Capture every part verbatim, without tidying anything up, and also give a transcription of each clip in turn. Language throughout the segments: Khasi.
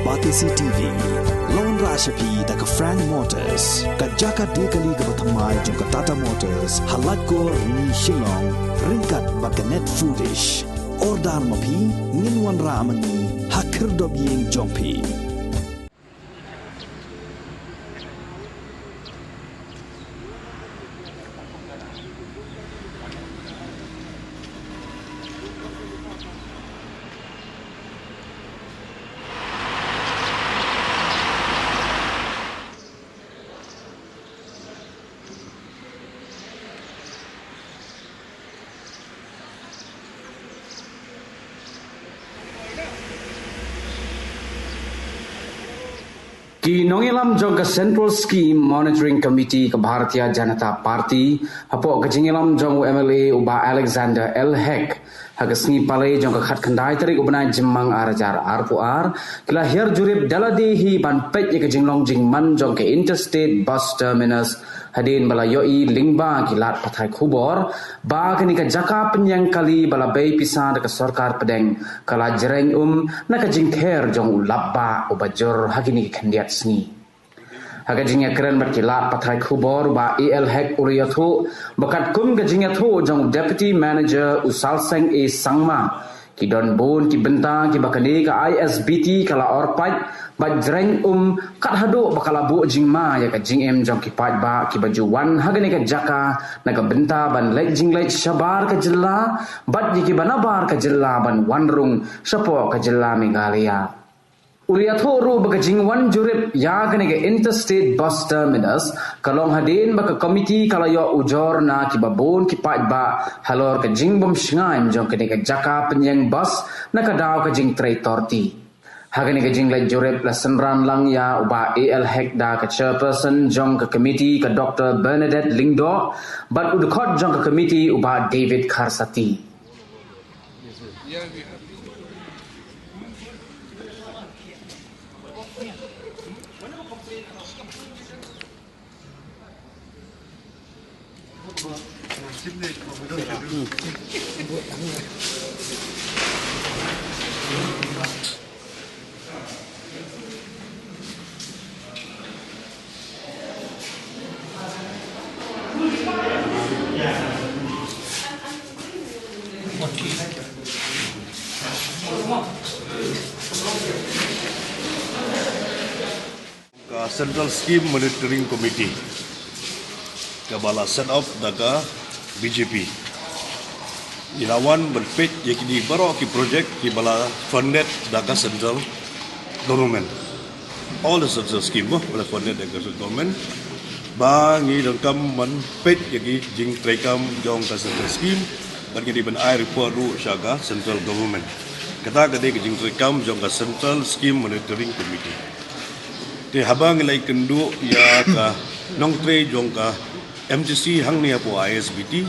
Batesi T V la wanrah sha phi da ka Frank Motors, ka jaka die kali kaba thymmai jong ka Tata Motors, ha Laitkor, Rni, Shillong, ryngkat bad ka Net Foodish. Order ma phi, ngin wanrah ma ngi ha khyrdop ïing jong phi. Ki nongïalam jong ka Central Scheme Monitoring Committee ka Bharatiya Janata Party, hapoh ka jingïalam jong u M L A u Bah Alexander L Hek, ha ka sngi Palei jong ka khatkhyndai tarik u bnai Jymmang ar hajar arphew ar, ki la hiar jurip da lade hi ban peit ïa ka jinglong jingman jong ka Interstate Bus Terminus, hadien ba la ïohi lyngba ki lad pathai khubor ba kane ka jaka pynïeng kali ba la bei pisa da ka sorkar pdeng ka la jreng um na ka jingther jong u lapbah uba jur ha kine ki khyndiat sngi. Ha ka jingïakren bad ki lad pathai khubor, u Bah A L Hek u la ïathuh ba katkum ka jingïathuh jong u Deputy Manager u Salseng A Sangma, ki don bun ki bynta kiba kane ka I S B T ka la or pait bad jreng um, kat haduh ba ka la buh jingma ïa ka jingim jong ki paidbah kiba ju wan ha kane ka jaka na ka bynta ban leit jingleit shabar ka jylla bad ïa kiba nabar ka jylla ban wan rung shapoh ka jylla Meghalaya. U la ïathuh ruh ba ka jingwan jurip ïa kane ka Interstate Bus Terminus ka long hadien ba ka komiti ka la ïoh ujor na kiba bun ki paidbah halor ka jingbym shngaiñ jong kane ka jaka pynïeng bus na ka daw ka jingtrei torti. Ha kane ka jingleit jurip la synran lang ïa u Bah A L Hek da ka chairperson jong ka komiti, ka Doctor Bernadette Lyngdoh, bad u dkhot jong ka komiti, u Bah David Kharsati. Ka Central Scheme Monitoring Committee kaba la set up da ka B J P, i la wan ban peit ïa kine baroh ki project kiba la funded da ka central government. All the central scheme, mo, ba la funded da ka central government. Ba ngi donkam ban peit ïa ki jingtreikam jong ka central scheme, bad ngi dei ban ai report ruh sha ka central government. Kata ka dei ka jingtreikam jong ka Central Scheme Monitoring Committee. Te haba ngi la ïakynduh ïa ka nongtrei jong ka M T C hangne hapoh I S B T,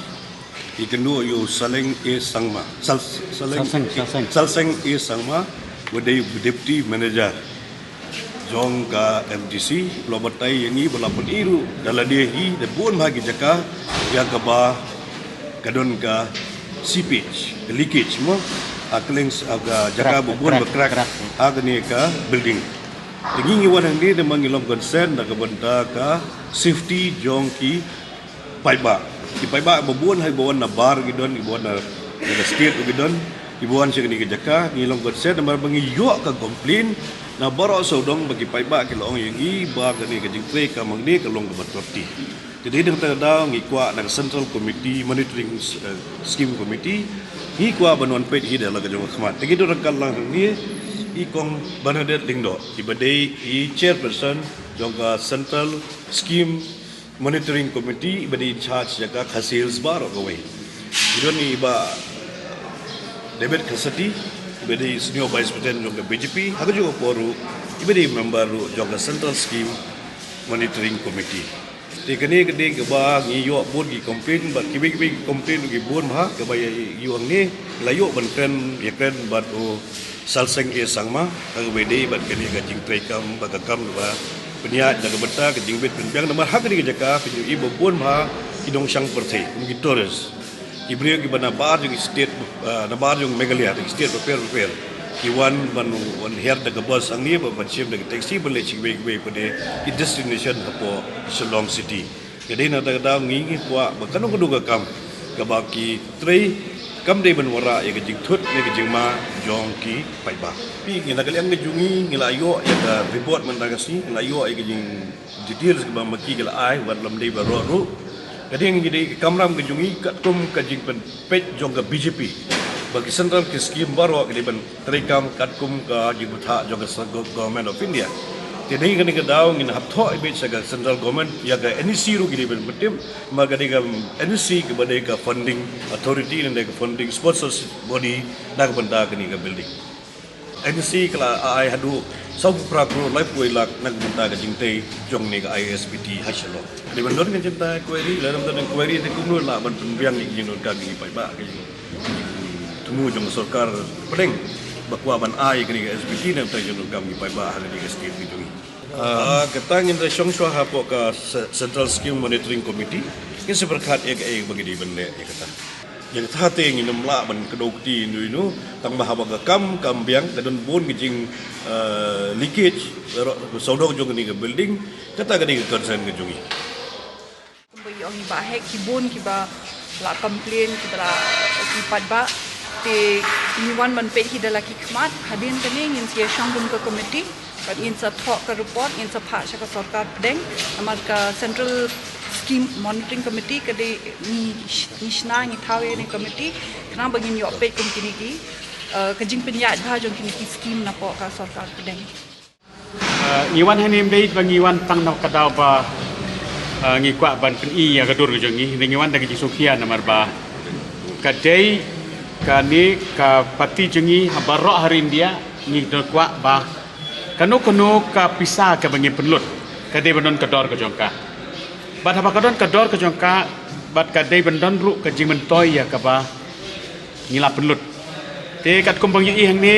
ïakynduh ïa u Saleng A Sangma. Sal-, Saleng, Salseng, Salseng. Salseng A Sangma, u dei u deputy manager jong ka M T C, u la batai ïa ngi ba la pyni ruh da lade hi da bun bha ki jaka ïa kaba ka don ka seepage, ka leakage, mo, ha kylleng s-, ha ka jaka ba bun ba crack ha kane ka building. Te ngi, ngi wan hangne namar ngi long concern na ka bynta ka safety jong ki paidbah. Ki paidbah ba bun hi ba wan na bar ki don, ki ba wan na, na state ki don, ki ba wan sha kane ka jaka, ngi long concern namar ba ngi ïoh ka complain na baroh sawdong ba ki paidbah ki la ong ïa ngi ba kane ka jingtreikam hangne ka long kaba torti. Te dei na kata ka daw ngi kwah na ka Central Committee, Monitoring, eh, Scheme Committee, ngi kwah ban wan peit hi da la ka jong ka khmat. Te ngi don ryngkat lang hangne i Kong Bernadette Lyngdoh, i ba dei i chairperson jong ka Central Scheme Monitoring Committee, i ba dei in charge jong ka Khasi Hills baroh kawei. I don i Bah David Kharsati, i ba dei senior vice president jong ka B J P, ha kajuh ka por ruh i ba dei member ruh jong ka Central Scheme Monitoring Committee. Te kane ka dei kaba ngi ïoh bun ki complain, bad kiwei kiwei ki complain ruh ki bun bha, kaba ïa, ïa, ïa hangne la ïoh ban kren, ïakren bad u Salseng A Sangma, ha kaba ïadei bad kane ka jingtreikam, bad ka kam kaba pynïaid na ka bynta ka jingbit pynbiang namar ha kane ka jaka pynïohi ba bun bha ki nongshang pyrthei, kum ki tourist, ki briew kiba na bar jong ki state, ah, na bar jong Meghalaya, ki state bapher bapher. Ki wan ban wan hiar da ka bus hangne, ba ban shim da ka taxi ban leit sha kiwei kiwei pat de ki destination hapoh Shillong City. Ka dei na kata ka daw ngi ngi kwah ba kano kano ka kam kaba ki trei kam dei ban wanrah ïa ka jingthut ne ka jingma jong ki paidbah. Phi, ngi na ka liang ka jong ngi ngi la ïoh ïa ka report mynta ka sngi, ngi la ïoh ïa ka jing details kaba ma ki ka la ai, wat lym dei baroh ruh. Ka dei ngi dei ka kamram ka jong ngi katkum ka jingpynpeit jong ka B J P ba ki central ki scheme baroh ki dei ban treikam katkum ka jingbthah jong ka sa-, go-, Government of India. Te dei kane ka daw ngin hap thoh i beit sha ka central government, ïa ka N E C ruh ki dei ban pyntip, ma ka dei ka N E C kaba dei ka funding authority ne dei ka funding sponsorship body na ka bynta kane ka building. N E C ka la ai haduh sawphew phra klur laiphew wei lak na ka bynta ka jingtei jong ne ka I S B T ha Shillong. Ka dei ban don ka jingtei query, lada don query te kumno lah ban pynbiang ïa ka jingdonkam jong ki paidbah, ka jing thmu jong ka sorkar pdeng ba kwah ban ai kane ka S B T na ka bynta ka jingdonkam ki paidbah ha kane ka state ka jong ngi. Ah, kata ngin da shong shuwa hapoh ka ce-, Central Scheme Monitoring Committee. Ngin sa pyrkhat ïa kaei ba ki dei ban leh ïa kata. Ïa kata te ngin ym lah ban kdew kti ïano ïano, tang ba haba ka kam kam biang ka don bun ka jing, eh, leakage, baroh sawdong jong kane ka building, kata ka dei ka concern ka jong ngi. Kumba i ong i Bah Hek, ki bun kiba la complain, kiba la, ki paidbah, te ngi wan ban peit hi da la ki khmat. Hadien kane ngin sa ïa shong kum ka committee bad ngin sa thoh ka report, ngin sa phah sha ka sorkar pdeng. Namar ka Central Scheme Monitoring Committee ka dei ngi, ngi shna, ngi thaw ïa kane ka committee khnang ba ngin ïoh peit kum kine ki, eh, ka jingpynïaid bha jong kine ki scheme napoh ka sorkar pdeng. Ah, ngi wan hangne ym dei ba ngi wan tang na ka daw ba, ah, ngi kwah ban pyni ïa ka dur ka jong ngi, hynrei ngi wan da ka jingsngewkhia namar ba ka dei kane ka party jong ngi ha baroh ha ri India, ngi da kwah ba kano kano ka pisa kaba ngi pynlut ka dei ban don ka dor ka jong ka. Bad haba ka don ka dor ka jong ka, bad ka dei ban don ruh ka jingmyntoi ïa kaba ngi la pynlut. Te katkum ba ngi ïohi hangne,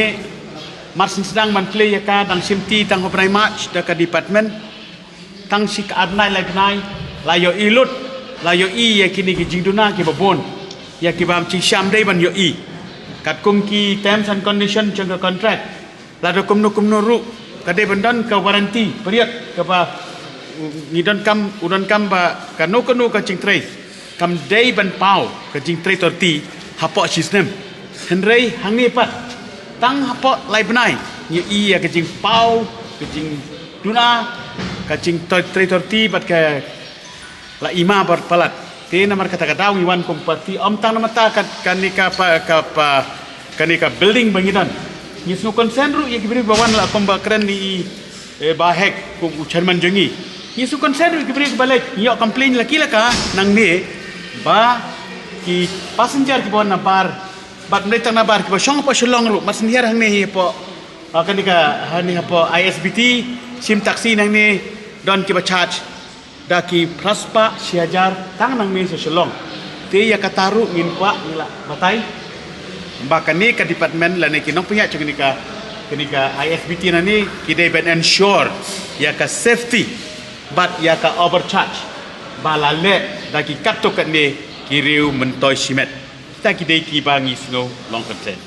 mar syn sdang ban plie ïa ka dang shim ti tang ha u bnai March da ka department, tang shi ka ar bnai lai bnai la ïohi lut, la ïohi ïa kine ki jingduna kiba bun, ïa kiba ym jingshisha ym dei ban ïohi. Katkum ki terms and condition jong ka contract, lada kumno kumno ruh ka dei ban don ka warranty period kaba ngi donkam, u donkam ba kano kano ka jingtrei kam dei ban paw ka jingtrei thirty hapoh shi snem. Hynrei hangne pat tang hapoh lai bnai ngi ïohi ïa ka jingpaw, ka jingduna, ka jingtrei thirty bad ka la i ma bad palat. Te namar kata ka daw ngi wan kum party, ym tang namar kata ka, kane ka pa, ka pa, kane ka building ba ngi don. Ngi sngew concern ruh ïa ki briew ba wan la kum ba kren i, eh, Bah Hek kum u chairman jong ngi. Ngi sngew concern ruh ïa ki briew ba leit, ngi ïoh complain la ki la ka nangne ba ki passenger kiba wan na bar, bad ym dei tang na bar, kiba shong hapoh Shillong ruh, mar syn hiar hangne hi hapoh, ah, kane ka, hangne hapoh I S B T, shim taxi nangne, don kiba charge da ki phra spah shi hajar tang nangne sha Shillong. Te ïa kata ruh ngin kwah ngi la batai ba kane ka department lane ki nongpynïaid jong kane ka, kane ka I S B T nangne ki dei ban ensure ïa ka safety bad ïa ka overcharge ba la leh da ki katto katne ki riew myntoi shimet. Kita ki dei kiba ngi sngew long concern.